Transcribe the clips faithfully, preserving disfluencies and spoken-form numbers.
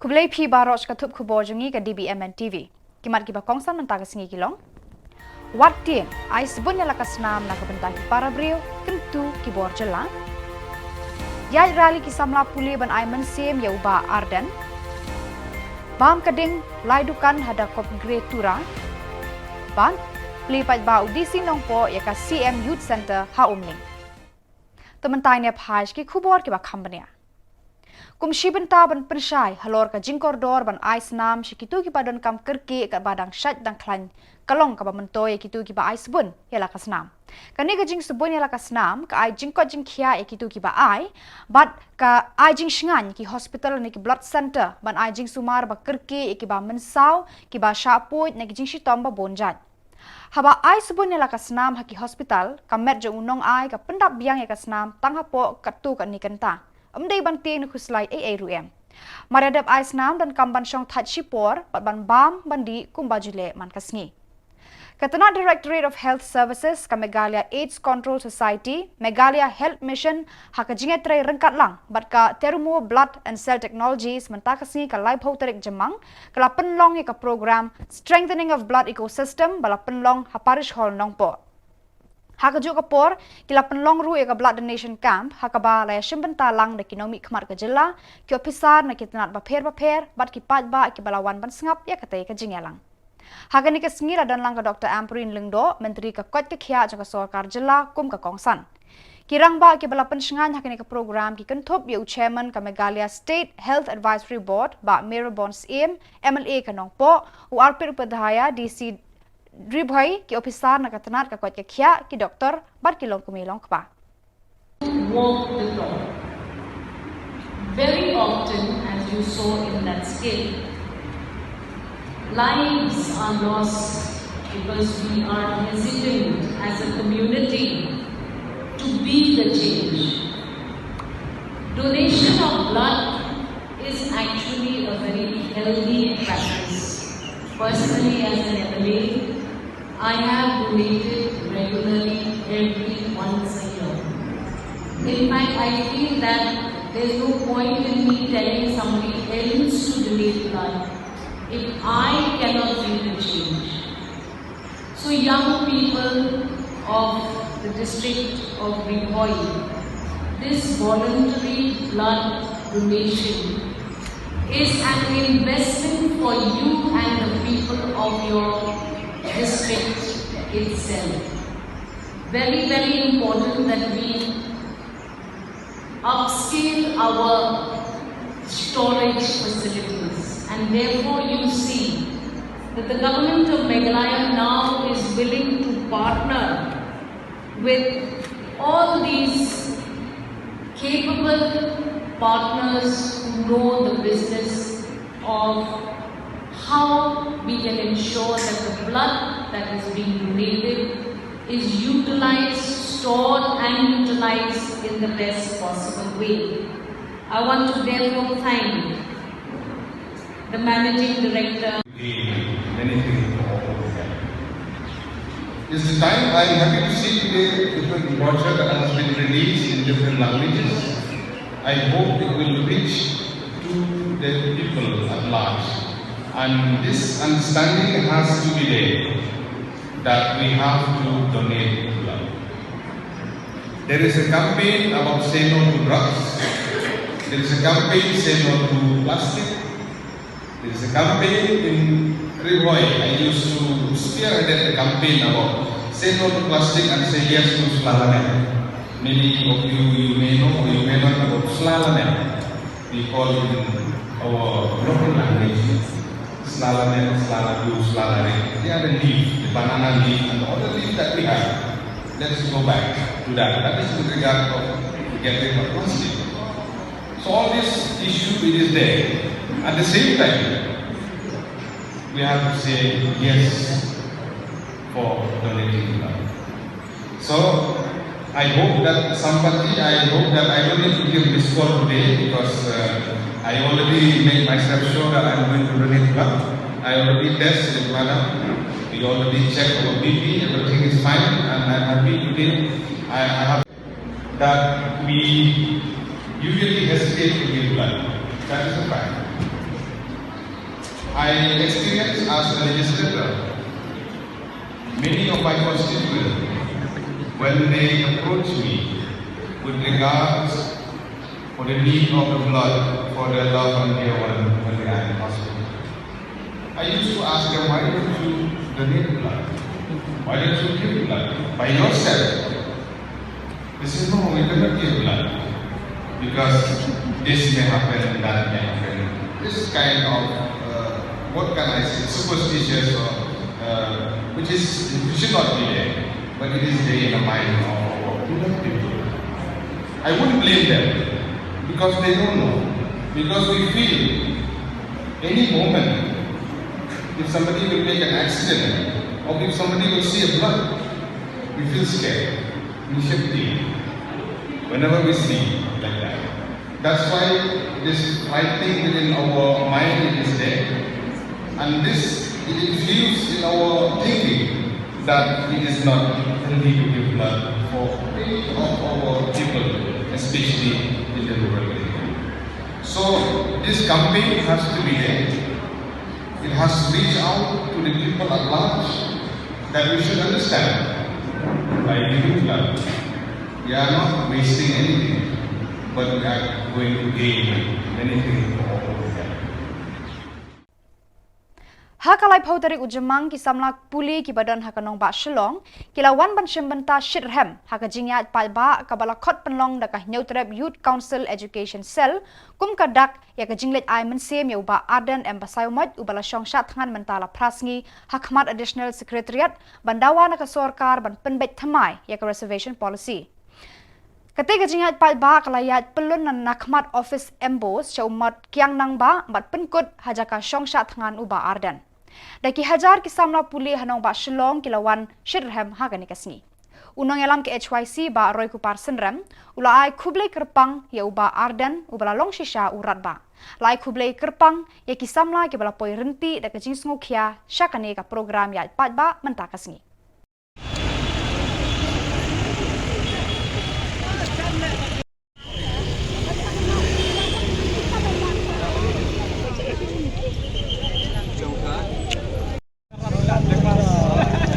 Khublei phi baroh sha ka thup khubor jong ngi ka D B M N T V. Ki mat kiba kongsan mynta ka sngi ki long: Wat tieng, ai sbun ïa la ka snam na ka bynta ki para briew, kyntu ki bor jylla. Ïaid rally ki samla pule ban ai mynsiem ïa u Bah Ardent. Bam ka ding lai dukan ha Dakop Gre Tura. Bad plie paidbah u D C Nongpoh ïa ka C M Youth Centre ha Umling. Te mynta ngin ïa phai sha ki khubor kiba kham bniah. Kum shi bynta ban pynshai halor ka jingkordor ban ai snam sha kito kiba donkam kyrkieh kaba dang shait dang khlaiñ, ka long kaba myntoi ïa kito kiba ai sbun ïa la ka snam. Kane ka jingsbun ïa la ka snam ka ai jingkoit jingkhiah ïa kito kiba ai, bad ka ai jingshngaiñ ïa ki hospital ne ki blood centre ban ai jingsumar ba kyrkieh ïa kiba mynsaw, kiba shah puid ne ki jingshitom ba bun jait. Haba ai sbun ïa la ka snam ha ki hospital, ka met jong u nongai ka pyndap biang ïa ka snam tang hapoh katto katne kynta. Ym dei ban tieng ne khuslai ei ei ruh em. Mar ïa dep ai snam donkam ban shong thait shipor bad ban bam ban dih kumba ju leh man ka sngi. Ka tnat Directorate of Health Services, ka Meghalaya AIDS Control Society, Meghalaya Health Mission, ha ka jingïatrei ryngkat lang bad ka Terumo Blood and Cell Technologies mynta ka sngi ka laiphew tarik Jymmang, ka la pynlong ïa ka program Strengthening of Blood Ecosystem ba la pynlong ha Parish Hall Nongpoh. Ha kajuh ka por, ki la pynlong ruh ïa ka Blood Donation Camp, ha kaba la ïashim bynta lang da ki nongmihkhmat ka jylla, ki ophisar na ki tnat bapher bapher, bad ki paidbah kiba la wan ban sngap ïa katei ka jingïalang. Ha kane ka sngi la don lang ka Doctor Ampareen Lyngdoh, Myntri ka koit ka khiah jong ka sorkar jylla kum ka kongsan. Ki rangbah kiba la pynshngaiñ ha kane ka program ki kynthup ïa u Chairman ka Meghalaya State Health Advisory Board, Bah Mayral Born Syiem, M L A ka Nongpoh, u Arpit Upadhyaya, D C Ri Bhoi, ki ophisar na ka tnat ka koit ka khiah, ki doktor bad ki longkmie longkpa. Walk the talk. Very often, as you saw in that skit, lives are lost because we are hesitant as a community to be the change. Donation of blood is actually a very healthy practice. Personally, as an M L A, I have donated regularly every once a year. In fact, I feel that there's no point in me telling somebody else to donate blood if I cannot be the change. So, young people of the district of Ri Bhoi, this voluntary blood donation is an investment for you and the people of your district itself. Very, very important that we upscale our storage facilities, and therefore you see that the government of Meghalaya now is willing to partner with all these capable partners who know the business of how we can ensure that the blood that is being donated is utilized, stored, and utilized in the best possible way. I want to therefore thank the managing director. Many things for all of them. This time, I am happy to see today different brochure that has been released in different languages. I hope it will reach to the people at large. And this understanding has to be there that we have to donate blood. There is a campaign about say no to drugs. There is a campaign say no to plastic. There is a campaign in Ri Bhoi. I used to spearhead the campaign about say no to plastic and say yes to Slalamen. Many of you, you may know or you may not know about Slalamen. We call it in our local language Slalamen, Slalabu, Slalare. They are the leaf, the banana leaf and the other leaf that we have. Let's go back to that. That is with regard of getting rid of plastic. So all this issue, it is there. At the same time, we have to say yes for donating blood. So I hope that somebody, I hope that I don't need to give this call today because uh, I already made myself sure that I'm going to donate blood. I already tested, madam. We already checked our B P, everything is fine, and I'm happy today. I, I have that we usually hesitate to give blood. That is a fact. I experience as a legislator, many of my constituents, when they approach me with regards for the need of the blood for their loved and dear one when they are in hospital, I used to ask them, "Why don't you donate blood? Why don't you give blood by yourself?" They say, "No, we cannot give blood because this may happen, that may happen." This kind of, uh, what can I say, superstitious or, uh, which is, which should not be there, but it is there in the mind of our people. I wouldn't blame them because they don't know. Because we feel any moment, if somebody will make an accident or if somebody will see a blood, we feel scared. We should think whenever we see like that. That's why this right thing within our mind is there, and this it infused in our thinking that it is not healthy to give blood for any of our people, especially in the rural area. So this campaign has to be there. It has to reach out to the people at large that we should understand by giving blood, we are not wasting anything, but we are going to gain many things for all of them. Ha ka laiphew tarik u Jymmang, ki samla pule kiba don ha ka nongbah Shillong ki la wan ban shim bynta shitrhem ha ka jingïaid paidbah kaba la khot pynlong da ka Hynñiewtrep Youth Council Education Cell, kum ka dak ïa ka jingleit ai mynsiem ïa u Bah Ardent M Basaiawmoit, uba la shong shad thngan mynta la phra sngi ha khmat Additional Secretariat, ban dawa na ka sorkar ban pynbeit thymmai ïa ka reservation policy. Kata ka jingïaid paidbah ka la ïaid pyllun na khmat office MBOSE sha u Mot Kiang Nangbah bad pynkut ha jaka shong shad thngan u Bah Ardent. Da ki hajar ki samla pule ha nongbah Shillong ki la wan shitrhem ha kane ka sngi. U nongïalam ka H Y C Bah Roykupar Synrem u la ai khublei kyrpang ïa u Bah Ardent uba la long shisha u radbah. La ai khublei kyrpang ïa ki samla kiba la poi ryntih da ka jingsngewkhia sha kane ka program ïaid paidbah mynta ka sngi.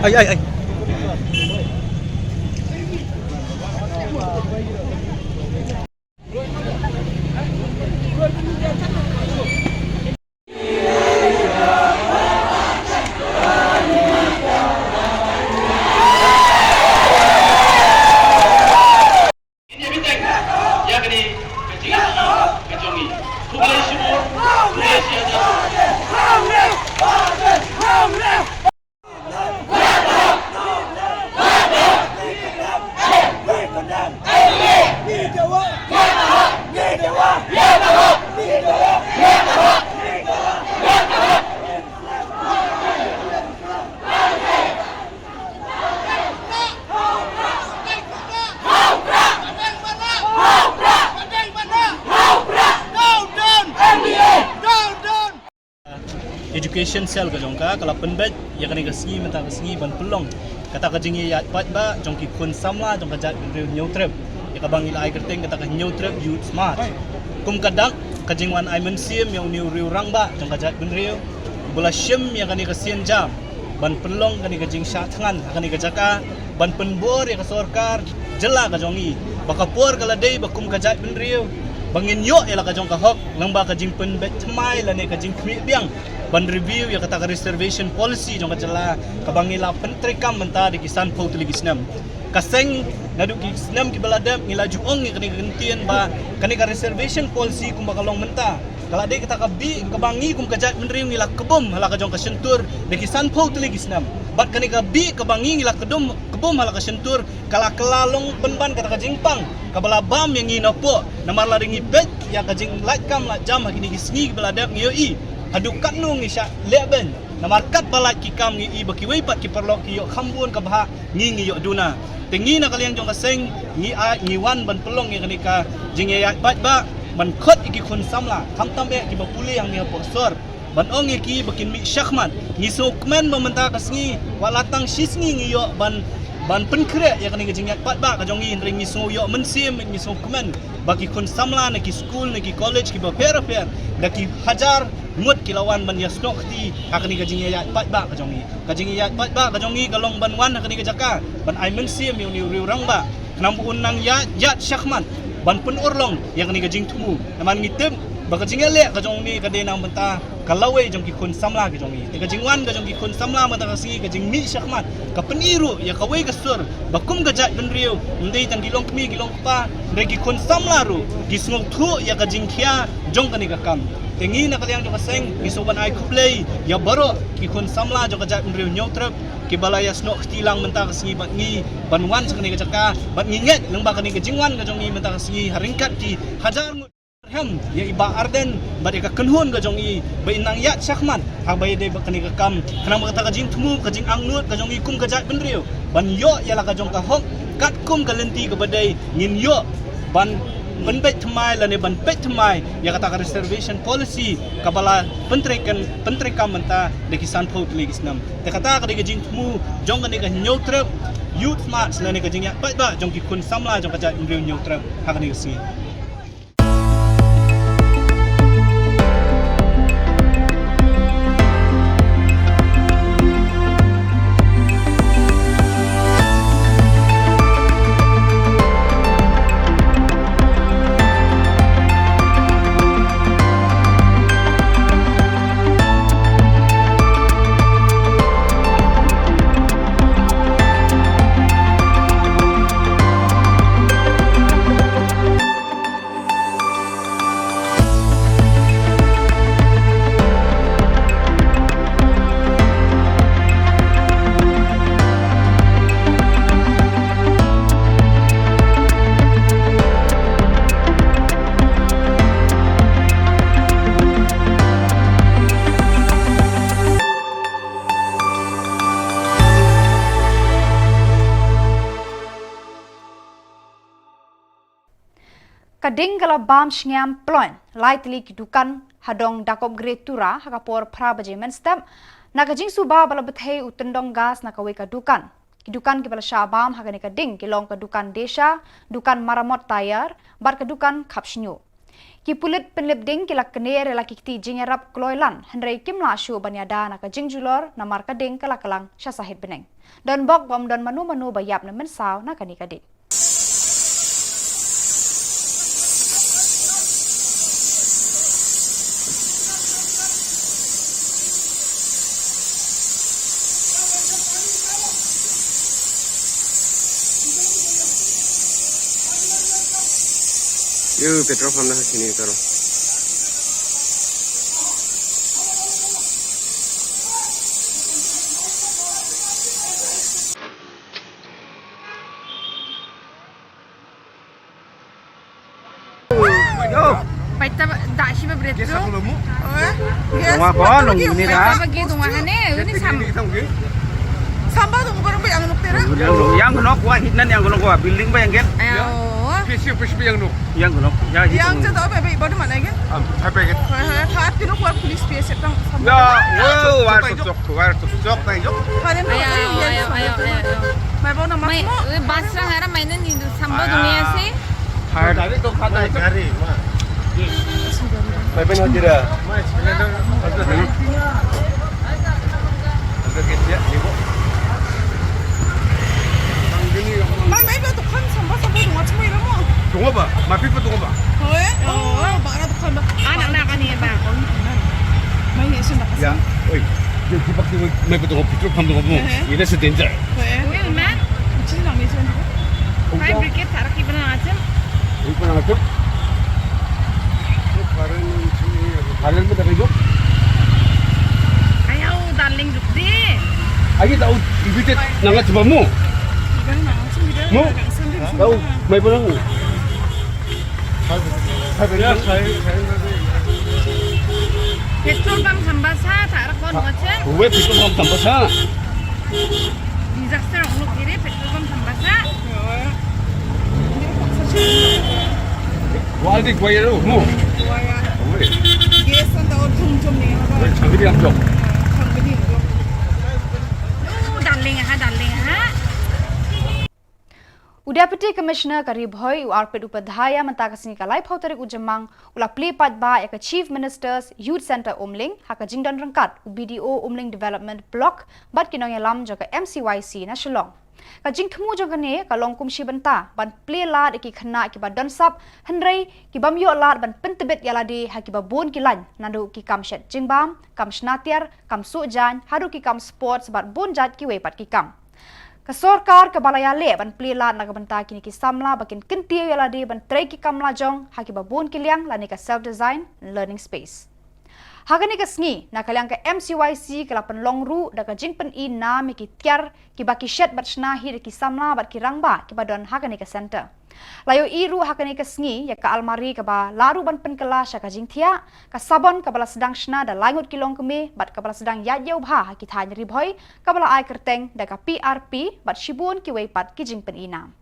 Ai, ai, ai. Education Cell ka jong ka ka la pynbeit ïa kane ka sngi mynta ka sngi ban pynlong kata ka jingïaid paidbah jong ki khun samla jong ka jaitbynriew Hynñiewtrep, ïa kaba ngi la ai kyrteng kata ka Hynñiewtrep Youth March. Kum ka dak ka jingwan ai mynsiem ïa une u riew rangbah jong ka jaitbynriew uba la shim ïa kane ka sienjam ban pynlong kane ka jingshah thngan ha kane ka jaka ban pynbor ïa ka sorkar jylla ka jong ngi ba ka por ka la dei ba kum ka jaitbynriew ba ngin ïoh ïa la ka jong ka hok lyngba ka jingpynbeit thymmai lane ka jingkhmih biang ban review ïa kata ka reservation policy jong ka jylla kaba ngi la pyntreikam mynta da ki sanphew tylli ki snem. Ka seng naduh ki snem kiba la dep ngi la ju ong ïa kane ka kyntien ba kane ka reservation policy kumba ka long mynta ka la dei kata ka bih kaba ngi kum ka jaitbynriew ngi la kbum ha la ka jong ka shyntur da ki sanphew tylli ki snem. Bad kane ka bih kaba ngi ngi la kdum kbum ha la ka shyntur ka la kylla long pynban kata ka jingpang kaba la bam ïa ngi napoh. Namar lada ngi peit ïa ka jinglait kam lait jam ha kine ki sngi kiba la dep ngi ïohi haduh katno ngi shah lehbeiñ. Namar katba lait ki kam ngi ïohi ba kiwei pat ki paralok ki ïoh kham bun ka bhah, ngi ngi ïoh duna. Te ngi na ka liang jong ka seng ngi ai ngi wan ban pynlong ïa kane ka jingïaid paidbah ban khot ïa ki khun samla khamtam eh kiba pule hangne hapoh sor ban ong ïa ki ba kin mih shakhmat. Ngi sngewkmen ba mynta ka sngi wat la tang shi sngi ngi ïoh ban ban pynkhreh ïa kane ka jingïaid paidbah ka jong ngi, hynrei ngi sngew ïoh mynsiem, ngi sngewkmen ba ki khun samla na ki skul na ki college kiba pher bapher da ki hajar ngut ki la wan ban ïasnoh kti ha kane ka jingïaid paidbah ka jong ngi. Ka jingïaid paidbah ka jong ngi ka long ban wan ha kane ka jaka ban ai mynsiem ïa une u rangbah. Khnang ba un nang ïaid, ïaid shakhmat ban pynurlong ïa kane ka jingthmu. Namar ngi tip ba ka jingïaleh ka jong une ka dei na bynta ka lawei jong ki khun samla ka jong ngi. Te ka jingwan ka jong ki khun samla mynta ka sngi, ka jingmih shakhmat, ka pyni ruh ïa kawei ka sur ba kum ka jaitbynriew, ym dei tang ki longkmie ki longkpa, hynrei ki khun samla ruh ki sngewthuh ïa ka jingkhia jong kane ka kam. Te ngi na ka liang jong ka seng ngi sngewbha ban ai khublei ïa baroh ki khun samla jong ka jaitbynriew Hynñiewtrep kiba la ïasnoh kti lang mynta ka sngi bad ngi ban wan sha kane ka jaka, bad ngi ngeit lyngba kane ka jingwan ka jong ngi mynta ka sngi ha ryngkat ki hajar ngut. Kyrpad ïa i Bah Ardent bad ïa ka kynhun ka jong i ba in nang ïaid shakhmat ha kaba ïadei bad kane ka kam, khnang ba kata ka jingthmu, ka jingangnud ka jong i kum ka jaitbynriew ban ïoh ïa la ka jong ka hok katkum ka lynti kaba dei, ngin ïoh ban pynbeit thymmai lane ban peit thymmai ïa kata ka reservation policy kaba la pyntreikam, pyntreikam mynta da ki sanphew tylli ki snem. Te kata ka dei ka jingthmu jong kane ka Hynñiewtrep Youth March lane ka jingïaid paidbah jong ki khun samla jong ka jaitbynriew Hynñiewtrep ha kane ka sngi. Ka ding ka la bam shngiam ploiñ, lai tylli ki dukan ha dong Dakop Gre Tura ha ka por phra baje mynstep, na ka jingsuba ba la bthei u tyndong gas na kawei ka dukan. Ki dukan kiba la shah bam ha kane ka ding ki long ka dukan Desha, dukan maramot tyre, bad ka dukan khap shñiuh. Ki pulit pynlip ding ki la kner ïa la ki kti jingïarap kloi lan, hynrei kim lah shuh ban ïada na ka jingjulor namar ka ding ka la klang sha sahit bneng. Donbok ba ym don mano mano ba ïap ne mynsaw na kane ka ding. Yo, petrol pump na sini karo. Yo. Paita da shi ba bret. Gas aku lemu. Oh, ya? Gas. Tungwa ko nung ini da. Paita ba gi tungwa hane, ini sam. Samba tu baru yang nuk tera. Yang nuk, yang nuk wa hitnan yang nuk wa building ba yang gen. Ayo. Pisi pisi yang nuk. Yang nuk. Ya, yang tu tahu ba ba mana gen? Am, apa gen? Hai hai, khat kilo kuat police P S tang. Ya, wow, war tu sok, war tu sok tai yok. Ayo ayo ayo ayo. Mai bau nama mai, semua. Bas lang ara mai nan ni samba dunia si. Hai. Tadi tu khat gari ma. Mai ben hajira. Mai sebenarnya. Mai mai ba tu khan samba samba tu macam mai ramu. Tunggu ba, mapi pa tunggu ba. Hoi, oh, ba ara tu khan ba. Anak nak ni ba. Mai ni sunda. Ya, oi. Dia tiba tiba mai pa tunggu petrol pump tunggu mu. Ini sedenjar. Oil man. Macam ni lang ni sunda. Fire brigade tarak iban macam. Iban macam. Karen mo tayo. Ayaw, darling, dukdi. Ayo, tao, ibite, nangat ba mo. Mo? Tao, mai pa lang. Petrol pump thambasa, tarak kon wacha. Uwe, petrol pump thambasa. Disaster ong lok kiri, petrol pump thambasa. Wadi kuaya lo, mo. Kuaya. Gas ang tao jum jum ni, ha ba? Changdi ang jok. Changdi ang jok. Oh, darling ha, darling ha. Deputy Commissioner ka Ri Bhoi u Arpit Upadhyaya mynta ka sngi ka laiphew tarik u Jymmang u la plie paidbah ïa ka Chief Minister's Youth Centre Umling ha ka jingdon ryngkat u B D O Umling Development Block bad ki nongïalam jong ka M C Y C na Shillong. Ka jingthmu jong kane ka long kum shi bynta ban plie lad ïa ki khynnah kiba don sap hynrei ki bym ïoh lad ban pyntbit ïa lade ha kiba bun ki lain naduh ki kam shet jingbam, kam shna tiar, kam suh jaiñ haduh ki kam sports bad bun jait kiwei pat ki kam. Ka sorkar kaba la ïaleh ban plie lad na ka bynta kine ki samla ba kin kyntiew ïa lade ban trei ki kam la jong ha kiba bun ki liang lane ka self design learning space. Ha kane ka sngi na ka liang ka M C Y C ka la pynlong ruh da ka jingpyni nam ïa ki tiar kiba ki shet bad shna hi da ki samla bad ki rangbah kiba don ha kane ka centre. La ïohi ruh ha kane ka sngi ïa ka almari kaba lah ruh ban pynkylla sha ka jingthiah, ka sabon kaba la sdang shna da lai ngut ki longkmie bad kaba la sdang ïaid ïew bha ha ki thaiñ Ri Bhoi kaba la ai kyrteng da ka P R P bad shibun kiwei pat ki jingpyni nam.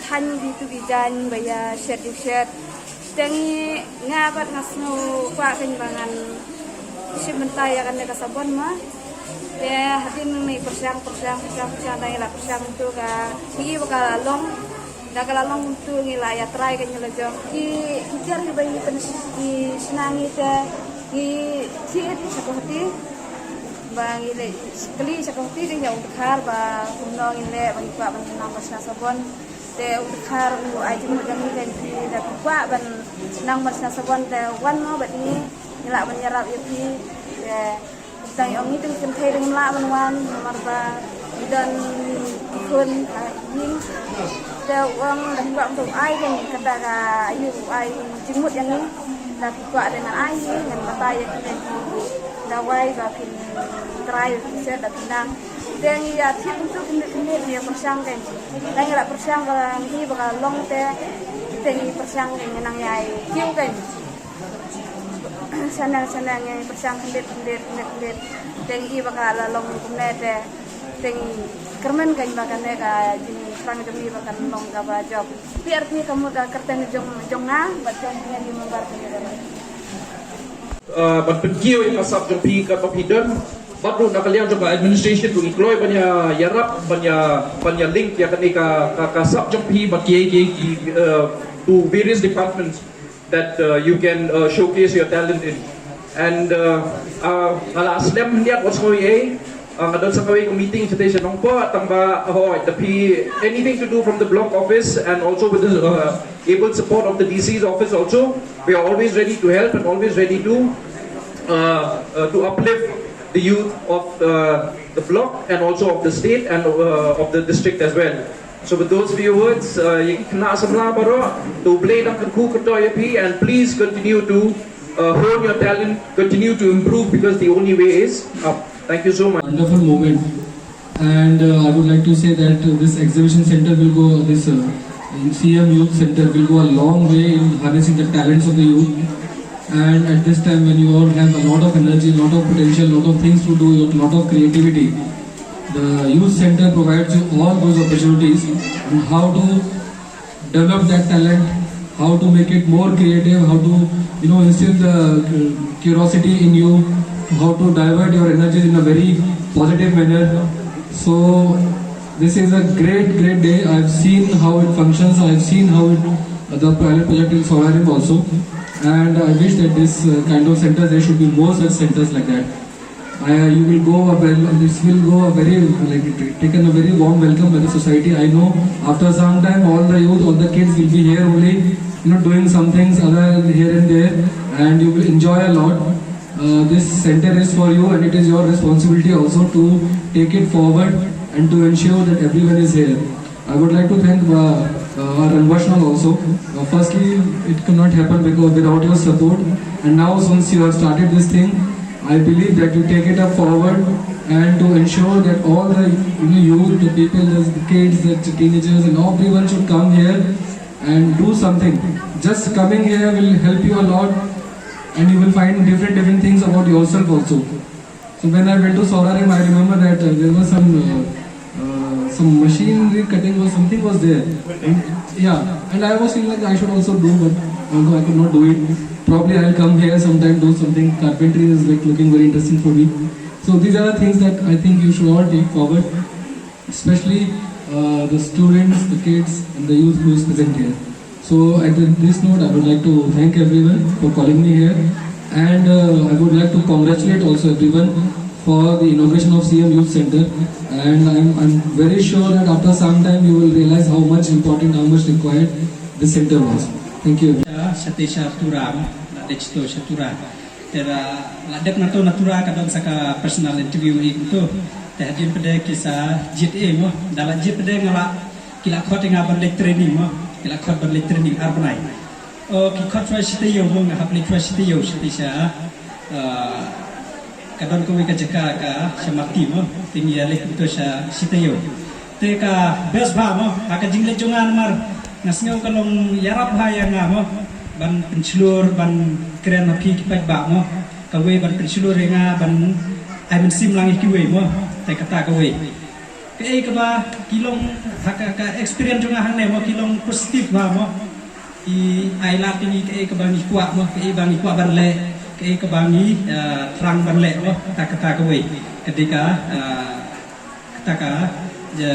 Thaiñ bi tu bi jaiñ ba ïa shet di shet. Te ngi nga bad nga sngew kwah kein ba ngan shim bynta ïa kane ka sabon ma. Te hadien ngi pyrshang pyrshang pyrshang pyrshang da ngi la pyrshang tu ka ngi ba ka la long. Da ka la long tu ngi la ïa trai ka ngi la jong ki ki tiar ki ba ngi pyn ki shna ngi te ngi thied sha ka hati. Ba ngi leh kli sha ka hati dei ïa u dkhar ba kumno ngi leh ba ngi kwah ban nang ba shna sabon. Te u dkhar u ai jingmut ïa ngi kan ki da kwah ban nang ba shna sabon te wan mo bad ngi ngi lah ban ïarap ïa phi. Te tang ïa ngi tang kynthei dang lah ban wan namar ba ngi don khun ha ïing. Te u ong da kwah ban ai kan ka da ka ayu ai jingmut ïa ngi. Da ki kwah dei ngan ai hi ngan batai ïa ki dei ki dawai ba kin trai ba kin shet da kin nang. Te ngi ïa thied kumtu khyndiat khyndiat ngi ïa pyrshang kein. Da ngi la pyrshang ba ngi ba ka long te te ngi pyrshang kein ngi nang ïa kiew kein. Sana sana ngi pyrshang khyndiat khyndiat khyndiat khyndiat. Te ngi ba ka la long kumne te. Te ngi kyrmen kein ba kane ka jingthrang jong ngi ba kan long kaba jop. P R P ka mut ka kyrteng jong jong nga bad jong ngi member ka. Uh, ban pynkiew ïa ka sap jong phi ka ba phi don bad ruh na ka liang jong ka administration ruh ngi kloi ban ïa ïarap ban ïa ban ïa link ïa kane ka ka, ka sap jong phi bad ki ki ki, uh, to various departments that uh, you can uh, showcase your talent in. And uh, uh, nga la slem hynñiat wat sngewbha ei, uh, nga don sa kawei ka meeting shatei sha Nongpoh tang ba hoi, the P, anything to do from the block office and also with the uh, able support of the D C's office also, we are always ready to help and always ready to uh, uh, to uplift the youth of uh, the block and also of the state and uh, of the district as well. So with those few words, uh, ïa ki khynnah samla baroh, to U Blei un kyrkhu kyrdoh ïa phi, and please continue to uh, hone your talent, continue to improve because the only way is up. Thank you so much. Wonderful moment. And uh, I would like to say that uh, this exhibition center will go, this uh, C M Youth Center will go a long way in harnessing the talents of the youth. And at this time, when you all have a lot of energy, lot of potential, lot of things to do, lot of creativity, the youth center provides you all those opportunities on how to develop that talent, how to make it more creative, how to, you know, instill the uh, curiosity in you, how to divert your energies in a very positive manner. So this is a great, great day. I've seen how it functions. I've seen how it, the pilot project in Saurarim also, and I wish that this uh, kind of centers, there should be more such centers like that. I, you will go a well, this will go a very, like, taken a very warm welcome by the society. I know after some time all the youth, all the kids will be here only, you know, doing some things other here and there, and you will enjoy a lot. Uh, this center is for you, and it is your responsibility also to take it forward and to ensure that everyone is here. I would like to thank uh, uh, our Rangbashnal also. Uh, firstly, it could not happen because without your support. And now, since you have started this thing, I believe that you take it up forward and to ensure that all the, you know, youth, the people, the kids, the teenagers, and everyone should come here and do something. Just coming here will help you a lot, and you will find different different things about yourself also. So when I went to Saurarim, I remember that uh, there was some uh, uh, some machinery cutting or something was there. And, yeah, and I was feeling like I should also do, but although I could not do it, probably I'll come here sometime, do something. Carpentry is like looking very interesting for me. So these are the things that I think you should all take forward, especially Uh, the students, the kids, and the youth who is present here. So at th- this note, I would like to thank everyone for calling me here, and uh, I would like to congratulate also everyone for the inauguration of C M Youth Center. And I'm, I'm very sure that after some time you will realize how much important, how much required this center was. Thank you. Sha te sha Tura, la dei to sha Tura. Te la dep na to na Tura ka don sa ka personal interview i to. Te hadien pede ki sa jied e mo. Da la jied pede nga la ki la khot nga ban leit training mo. Ki la khot ban leit training ar bnai. O ki khot chwa shi taïew mo, nga hap leit chwa shi taïew, shi taïew sha. Ah, ka don kawei ka jaka ka sha Mati mo. Te ngi ïa leit to sha shi taïew. Te ka best bha mo, ha ka jingleit jong nga namar nga sngew ka long ïarap bha ïa nga mo. Ban pynshlur, ban kren ha phi ki paidbah mo. Kawei ban pynshlur ïa nga, ban ai mynsiem lang ïa kiwei mo. Te kata kawei. Kaei kaba ki long, ha ka, ka experience jong nga hangne mo, ki long positive bha mo. Ki ai lad ïa ngi kaei kaba ngi kwah mo, kaei ba ngi kwah ban leh, kaei kaba ngi, eh, thrang ban leh mo. Kata, kata kawei. Ka dei ka, eh, kata ka, ja,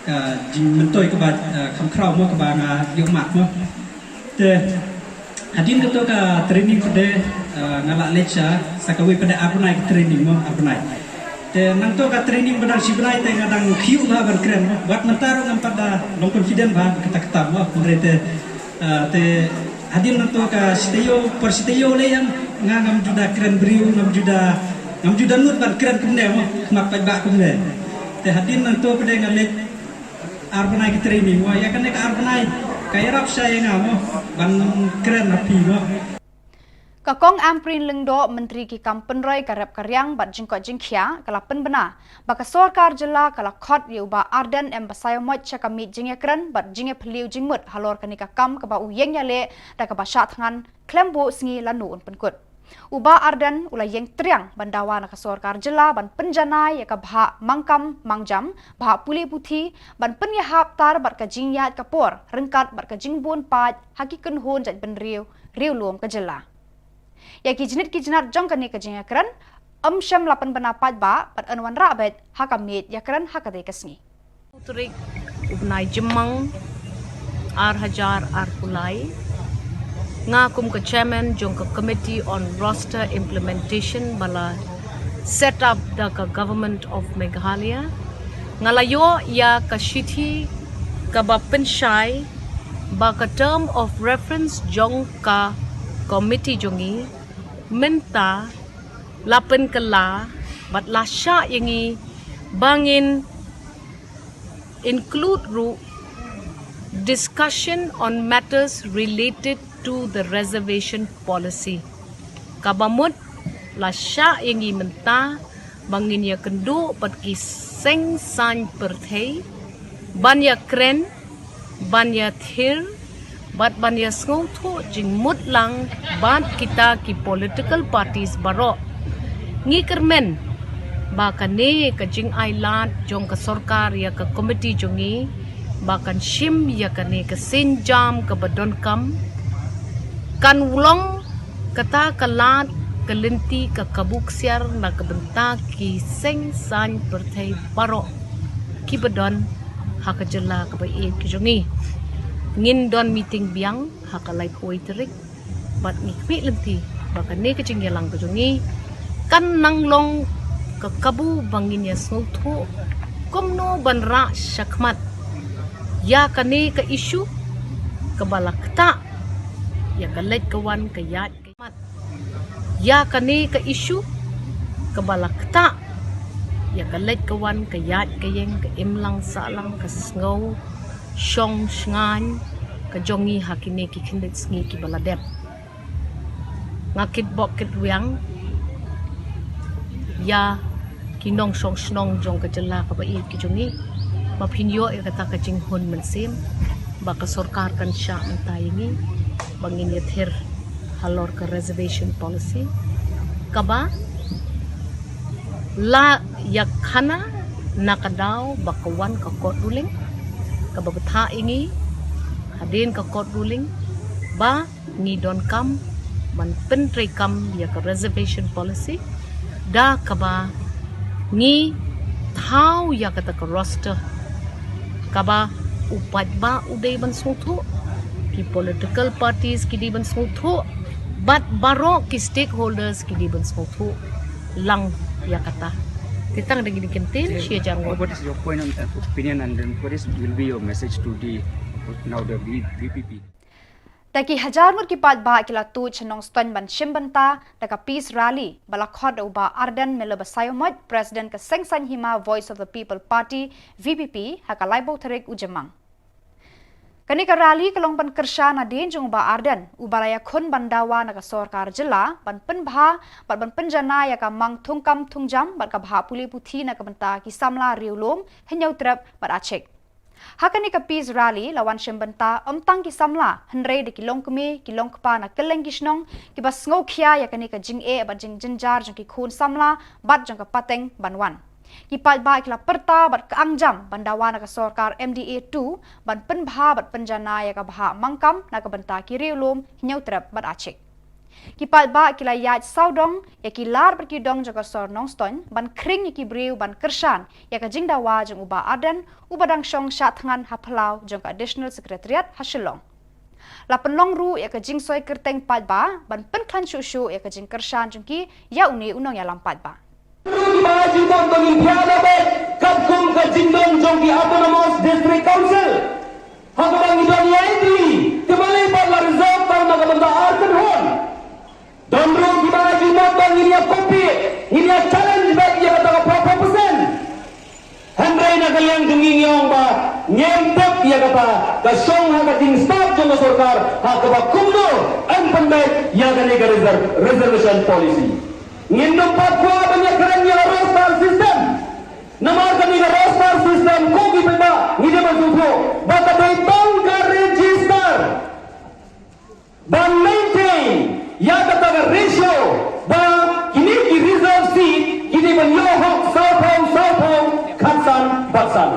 ka jingmyntoi kaba, eh, kham khraw mo, kaba nga ïoh mad mo. Te hadien kato ka training pede, eh, nga la leit sha, sa kawei pede ar bnai ka training mo, ar bnai. Te nangto ka training ba dang shi bnai te nga dang khih bha ban kren mo. Wat mynta ruh ngam pat da long confident bha kata kata mo, hynrei te, eh, te hadien nangto ka shi taïew, por shi taïew lei em, nga ngam ju da kren briew, ngam ju da, ngam ju da nud ban kren kumne mo, khmat paidbah kumne. Te hadien nangto pede nga leit ar bnai ki training mo, ïa kane ka ar bnai ka ïarap shai ïa nga mo ban kren ha phi mo. Ka Kong Ampareen Lyngdoh, Myntri ki kam pynroi ka rep ka riang bad jingkoit jingkhiah, ka la pynbna ba ka sorkar jylla ka la khot ïa u Bah Ardent M Basaiawmoit sha ka miet jingïakren bad jingïaphylliew jingmut halor kane ka kam kaba u ïeng ïaleh da kaba shah thngan khlem buh sngi lano un pynkut. U Bah Ardent u la ïeng triang ban dawa na ka sorkar jylla ban pynjanai ïa ka bhah mangkam mangjam, bhah pule puthi, ban pynïahap tar bad ka jingïaid ka por ryngkat bad ka jingbun paid ha ki kynhun jaitbynriew riewlum ka jylla. Ïa ki jnit ki jnat jong kane ka jingïakren ym shym la pynbna paidbah bad yn wanrah beit ha ka miet ïakren ha katei ka sngi. Tarik u bnai Jymmang ar hajar arphew lai. Nga kum ka chairman jong ka Committee on Roster Implementation ba la set up da ka Government of Meghalaya, nga la ïoh ïa ka shithi kaba pynshai ba ka term of reference jong ka committee jong ngi mynta la pynkylla bad la shah ïa ngi ba ngin include ruh discussion on matters related to the reservation policy. Kaba mut la shah ïa ngi mynta ba ngin ïakynduh bad ki seng saiñ pyrthei ban ïakren, ban ïathir bad ban ïasngewthuh jingmut lang bad kita ki political parties baroh. Ngi kyrmen ba kane ka jingai lad jong ka sorkar ïa ka komiti jong ngi ba kan shim ïa kane ka sienjam kaba donkam, kan long kata ka lad ka lynti ka kabu ksiar na ka bynta ki seng saiñ pyrthei baroh kiba don ha ka jylla kaba ïeit ka jong ngi. Ngin don meeting biang ha ka laiphew tarik bad ngi khmih lynti ba kane ka jingïalang ka jong ngi kan nang long ka kabu ba ngin ïasngewthuh kumno ban rah shakhmat ïa kane ka issue kaba la ktah ïa ka leit ka wan ka ïaid ka mat. Ïa kane ka issue kaba la ktah ïa ka leit ka wan ka ïaid ka ïeng ka imlang sahlang ka sngew shong shngaiñ ka jong ngi ha kine ki khyndiat sngi kiba la dep. Nga kitbok kitrwiang ïa ki nongshong shnong jong ka jylla kaba ïeit ka jong ngi ba phin ïoh ïa kata ka jinghun mynsiem ba ka sorkar kan shah mynta ïa ngi ba ngin ïathir halor ka reservation policy kaba la ïakhana na ka daw ba ka wan ka court ruling kaba bthah ïa ngi hadien ka court ruling ba ngi donkam ban pyntreikam ïa ka reservation policy da kaba ngi thaw ïa kata ka roster Kaba u paidbah u dei ban sngewthuh, ki political parties ki dei ban sngewthuh, bad baroh ki stakeholders ki dei ban sngewthuh lang ïa kata. Te tang da kine ki kyntien, shi hajar ngut. What is your point on, uh, opinion, and then what is, will be your message to the, now the V-, V P P? Da ki hajar ngut ki paidbah ki la tuid sha Nongstoiñ ban shim bynta da ka peace rally ba la khot da u Bah Ardent Miller Basaiawmoit, President ka Seng Saiñ Hima Voice of the People Party, V P P, ha ka laiphew tarik u Jymmang. Kane ka rally ka long ban kyrshan hadien jong u Bah Ardent, uba la ïakhun ban dawa na ka sorkar jylla ban pynbha bad ban pynjanai ïa ka mang thungkam thungjam bad ka bhah pule puthi na ka bynta ki samla Riewlum, Hynñiewtrep bad Achik. Ha kane ka peace rally la wan shim bynta ym tang ki samla, hynrei da ki longkmie, ki longkpa na kylleng ki shnong, kiba sngewkhia ïa kane ka jingeh bad jingjynjar jong ki khun samla bad jong ka pateng ban wan. Ki paidbah ki la pyrta bad ka ang jam ban dawa na ka sorkar M D A two ban pynbha bad pynjanai ïa ka bhah mangkam na ka bynta ki Riewlum, Hynñiewtrep bad Achik. Ki paidbah ki la ïaid sawdong ïa ki lad bad ki dong jong ka sor Nongstoiñ ban khring ïa ki briew ban kyrshan ïa ka jingdawa jong u Bah Ardent, uba dang shong shah thngan ha phyllaw jong ka Additional Secretariat ha Shillong. La pynlong ruh ïa ka jingsoi kyrteng paidbah ban pynkhlaiñ shuh shuh ïa ka jingkyrshan jong ki ïa une u nongïalam paidbah. Ruh ki ba jingmut ba ngin thiah da beit katkum ka jingdon jong ki Autonomous District Council. Ha kaba ngi don ïa iti, te balei pat la reserve tang na ka bynta ar kynhun. Don ruh ki ba jingmut ba ngin ïa copy, ngin ïa challenge beit ïa kata ka four percent. Hynrei na ka liang jong ngi ngi ong ba ngim tip ïa kata ka shong ha ka jingstad jong ka sorkar ha kaba kumno yn pynbeit ïa kane ka reserve-, reservation policy. Ngin nym pat kwah ban ïa kren ïa ka roster system. Namar kane ka roster system ko ki paidbah ngi dei ban sngewthuh ba ka dei tang ka register ban maintain ïa kata ka ratio ba kine ki reserve seat ki dei ban ïoh hok sawphew sawphew khatsan batsan.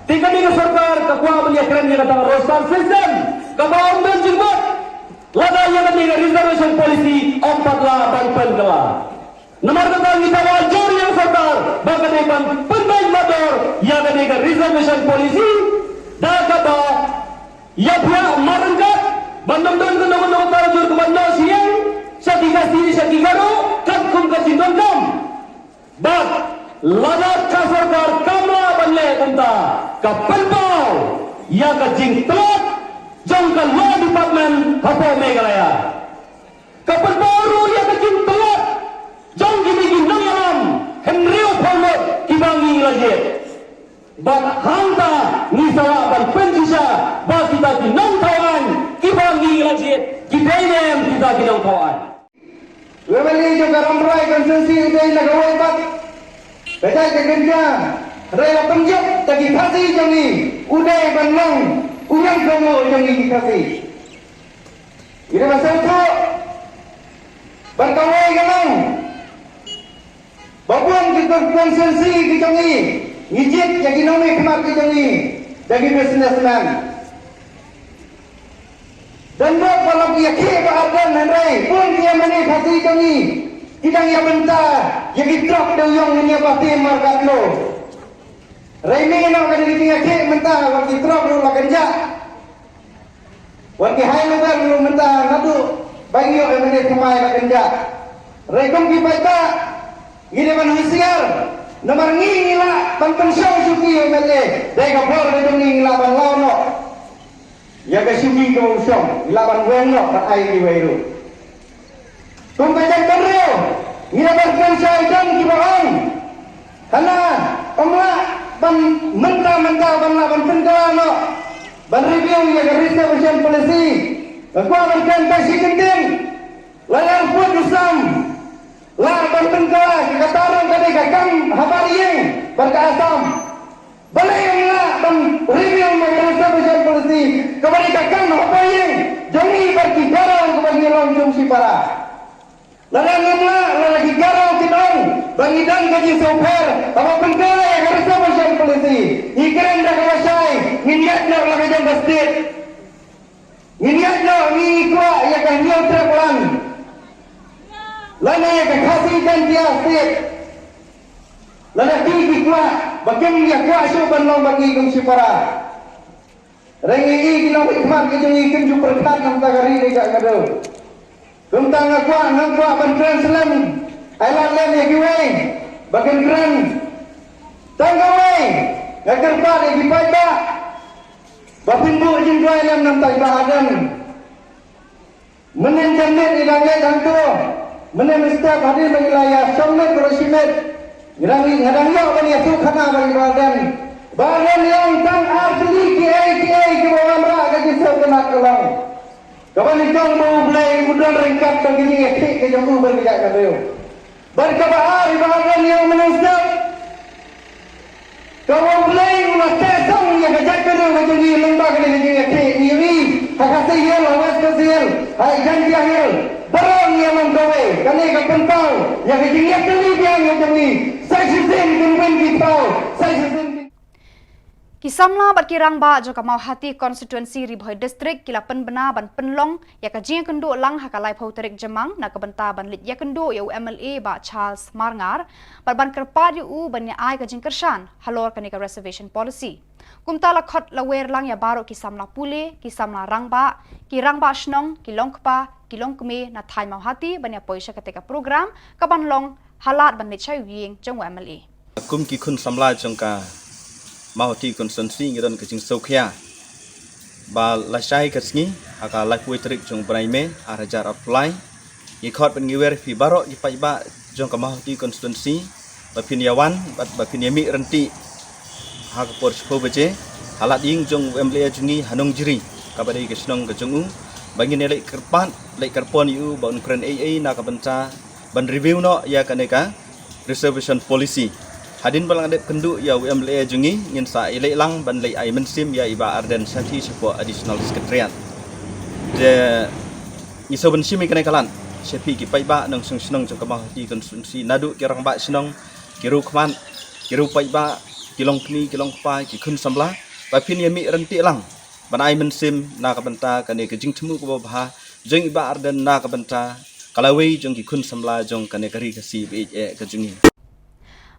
Te kane ka sorkar ka kwah ban ïa kren ïa kata ka roster system kaba ym don jingmut lada ïa kane ka reservation policy ym pat lah ban pynkylla. Namar kata ngi dawa jur ïa ka sorkar ba ka dei ban pynbeit matdor ïa kane ka reservation policy da kaba ïa pynïaid marryngkat ban ym don kano kano ka tarjur kaba noh sha ïing sha ki Khasi sha ki Garo katkum ka jingdonkam. Bad lada ka sorkar kam lah ban leh kumta ka pynpaw ïa ka jingtlot jong ka Law Department hapoh Meghalaya. Ka pynpaw ruh ïa ka jingtlot jong kine ki nongïalam hynriewphew ngut kiba ngi la jied. Bad hangta ngi sa lah ban pynshisha ba kita ki nongthaw aiñ kiba ngi la jied ki dei ne em kita ki nongthaw aiñ. U M L A jong ka Rambrai constituency u dei na kawei pat ka jaid ka kynja, hynrei la pynjop da ki Khasi jong ngi u dei ban long u ñiangkynmo jong ngi ki Khasi. Ngi dei ban sngewthuh ba kawei ka long ba bun ki constituency ki jong ngi ngi jied ïa ki nongmihkhmat ki jong ngi da ki businessman. Don ruh ba la ïakhih Bah Ardent hynrei bun ki M L A Khasi jong ngi ki dang ïa bynta ïa ki trok dewïong, ngin ïa bati markatno. Hynrei mynno ka dei ka jingïakhih mynta, wat ki trok ruh la kynjah. Wat ki high level ruh mynta naduh ba ngi ïoh M L A thymmai la kynjah. Hynrei kum ki paidbah ngi dei ban husiar. Namar ngi ngi lah ban pynshong shuki ïa u M L A. Dei ka bor ka jong ngi, ngi lah ban law noh ïa ka shuki kaba u shong, ngi lah ban weng noh ban ai kiwei ruh. Kum ka jaitbynriew ngi la ban kren shai don kiba ong, hana, ym lah ban mynta mynta ban lah ban pynkylla noh ban review ïa ka reservation policy. Nga kwah ban kren tang shi kyntien. Lada pud u Sam lah ban pynkylla, kata ruh ka dei ka kam ha bar ïing bad ka Assam. Balei ym lah ban review ïa ka reservation policy kaba dei ka kam ha bar ïing jong ngi bad ki Garo kaba ngi long jong shipara. Lada ngim lah, lada ki Garo kin ong ba ngi don ka jingsngewpher haba pynkylla ïa ka reservation policy, ngi kren da kaba shai, ngin ïaid noh la ka jong ka state. Ngin ïaid noh, ngi kwah ïa ka Hynñiewtrep Land lane ïa ka Khasi Jaintia State. Lada ki ki kwah, ba kim ïa kwah shuh ban long bad ngi kum shipara. Reng i ki nongmihkhmat ki jong i kim ju pyrkhat namar ka ri ka jaitbynriew. Kumta nga kwah, nga kwah ban kren slem, ai lad lem ïa kiwei ba kin kren. Tang kawei, nga kyrpad ïa ki paidbah ba phin buh jingduwai lem namar i Bah Ardent. Mynhynnin janmiet i dang leit hangto, mynhynnin mynstep hadien ba ngi la ïa shong miet baroh shi miet, ngi dang, nga dang ïoh ban ïathuh khana bad i Bah Ardent. Bah Ardent ïa ong tang ar tylli kiei kiei kiba wanrah ka jingsngewtynnat ka long kaba nyngkong ba U Blei u don ryngkat bad ka jingïakhih ka jong u bad ka jaitbynriew. Bad kaba ar i Bah Ardent ïa ong mynhynnin mynstep, ka U Blei u la teh song ïa ka jaitbynriew ka jong ngi lyngba kane ka jingïakhih ngi ïohi ha Khasi Hills, ha West Khasi Hills, ha Jaintia Hills, baroh ngi ïa long kawei. Kane ka pynpaw ïa ka jingïatylli biang ka jong ngi. Sa shisien kin win ki paw, sa shisien kin Ki samla bad ki rangbah jong ka Mawhati Constituency, Ri Bhoi District ki la pynbna ban pynlong ïa ka jingïakynduh lang ha ka laiphew tarik Jymmang na ka bynta ban leit ïakynduh ïa u M L A Bah Charles Marngar bad ban kyrpad ïa u ban ïa ai ka jingkyrshan halor kane ka reservation policy. Kumta la khot la wer lang ïa baroh ki samla pule, ki samla rangbah, ki rangbah shnong, ki longkpa, ki longkmie na thaiñ Mawhati ban ïa poi sha kata ka program kaban long ha lad ban leit sha ïing jong u M L A. Kum ki khun samla jong ka Mawhati Constituency ngi don ka jingsngewkhia ba lashai ka sngi ha ka laiphew tarik jong u bnai May ar hajar arphew lai, ngi khot bad ngi wer ïa phi baroh ki paidbah jong ka Mawhati Constituency ba phin ïa wan bad ba phin ïa mih rynti ha ka por shiphew baje ha lad ïing jong u M L A jong ngi ha Nongjri, kaba dei ka shnong ka jong u, ba ngin ïa leit kyrpad, leit kyrpon ïa u ba un kren ei ei na ka bynta ban review noh ïa kane ka reservation policy. Hadien ba la dep kynduh ïa u M L A jong ngi, ngin sa ïaleh lang ban leit ai mynsiem ïa i Bah Ardent Sati shapoh Additional Secretariat. Te ngi sngewbha ban shim ïa kane ka lad sha phi ki paidbah nongshong shnong jong ka Mawhati Constituency, naduh ki rangbah shnong, ki riewkhmat, ki riew paidbah, ki longkmie, ki longkpa, ki khun samla, ba phin ïa mih rynti lang ban ai mynsiem na ka bynta kane ka jingthmu kaba bha jong i Bah Ardent na ka bynta ka lawei jong ki khun samla jong kane ka ri Khasi ba ïeit eh ka jong ngi.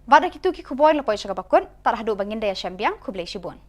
Bad da kitu ki khubor la poi sha kaba kut, tad haduh ba ngin da ïashem biang, khublei shibun.